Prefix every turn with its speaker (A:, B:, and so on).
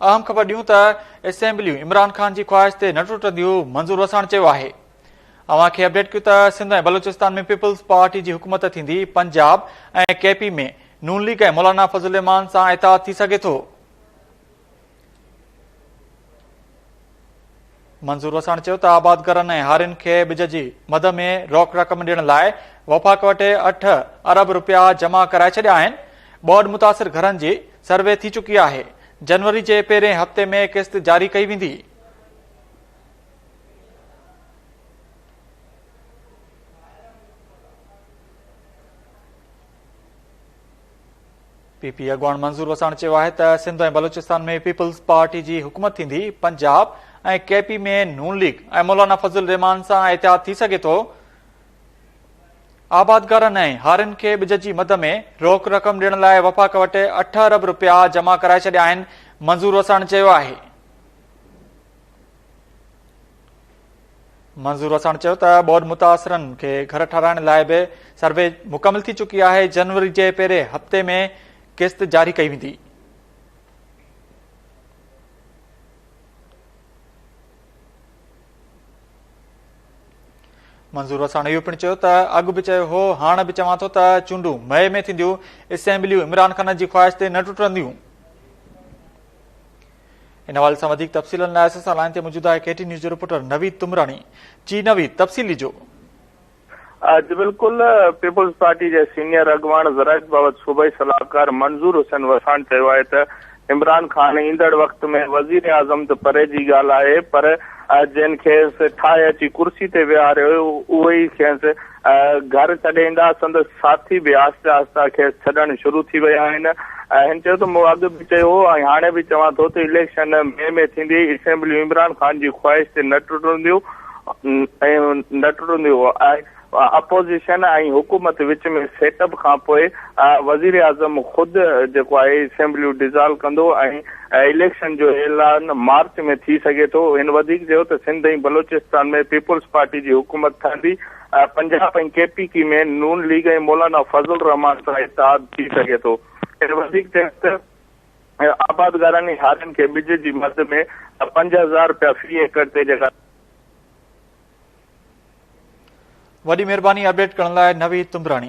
A: اهم خبر ڏيون ته اسيمبليون عمران خان جي خواهش تي نه ٽٽنديون، منظور وساڻ چيو آهي. اوهان کي اپڊيٽ ڪيون ته سنڌ ۽ بلوچستان ۾ پيپلز پارٽي جي حڪومت ٿيندي، پنجاب ۽ ڪي پي ۾ نون ليگ ۽ مولانا فضل الرحمان سان اتحاد ٿي سگهي ٿو. منظور وساڻ چيو ته آبادگارن ۽ هارين کي ٻج جي مد ۾ روڪ رقم ڏيڻ لاء وفاق وٽ 8 ارب رپيا جمع ڪرائي ڇڏيا آهن، ٻوڏ متاثر گهرن جي سروي ٿي چڪي آهي، جنوري جي پهرين هفتي ۾ قسط جاري ڪئي ويندي. پي پي اڳواڻ منظور وساڻ چيو آهي ته سنڌ ۽ بلوچستان ۾ پيپلز پارٽي جي حڪومت ٿيندي، پنجاب ۽ ڪي پي ۾ نون ليگ ۽ مولانا فضل الرحمان سان اتحاد ٿي سگهي ٿو، آبادگارن ۽ هارين کي ٻج جي مد ۾ روڪ رقم ڏيڻ لاء وفاق وٽ 8 ارب رپيا جمع ڪرائي ڇڏيا آهن، منظور وساڻ چيو آهي. منظور وساڻ چيو ته ٻوڏ متاثرن کي گهر ٺهرائڻ لاء به سروي مڪمل ٿي چڪي آهي، جنوري جي پهرين هفتي ۾ قسط جاري ڪئي ويندي. منظور وساڻ اهو پڻ چيو ته اڳ به چيو هو هاڻ به چوان ٿو ته چونڊون مئي ۾ ٿينديون، اسيمبليون عمران خان جي خواهش تي نه ٽٽنديون. ان حوالي سان وڌيڪ تفصيلن لاء اسان سان لائين تي موجود آهي ڪي ٽي نيوز جو رپورٽر نويد تمراڻي. جي نويد تفصيل ڏجو.
B: جي بلڪل پيپلز پارٽي جي سينيئر اڳواڻ زراعت بابت صوبائي صلاحڪار منظور حسين وساڻ چيو آهي ته عمران خان ايندڙ وقت ۾ وزيراعظم ته پري جي ڳالهه آهي پر جن کيس ٺاهي اچي ڪرسي تي ويهاريو اهي ئي کيس گهر ڇڏي ايندا، سندس ساٿي به آهستي آهستي کيس ڇڏڻ شروع ٿي ويا آهن. هن چيو ته مون اڳ به چيو هو ۽ هاڻي به چوان ٿو ته اليڪشن مئي ۾ ٿيندي، اسيمبليون عمران خان جي خواهش تي نه ٽٽنديون نه ٽٽنديون ۽ اپوزيشن ۽ حڪومت وچ ۾ سيٽ اپ کانپوء وزيراعظم خود جيڪو آهي اسيمبليون ڊزالو ڪندو ۽ اليڪشن جو اعلان مارچ ۾ ٿي سگهي ٿو. هن وڌيڪ چيو ته سنڌ ۽ بلوچستان ۾ پيپلز پارٽي جي حڪومت ٺهندي، پنجاب ۽ ڪي پي ڪي ۾ نون ليگ ۽ مولانا فضل الرحمان سان اتحاد ٿي سگهي ٿو. هن وڌيڪ چيو ته آبادگارن ۽ هارين کي ٻج جي مد ۾ 5000 رپيا في ايڪڙ تي جيڪا
A: وڏي مهرباني اپڊيٽ ڪرڻ لاء نويد تمبراڻي.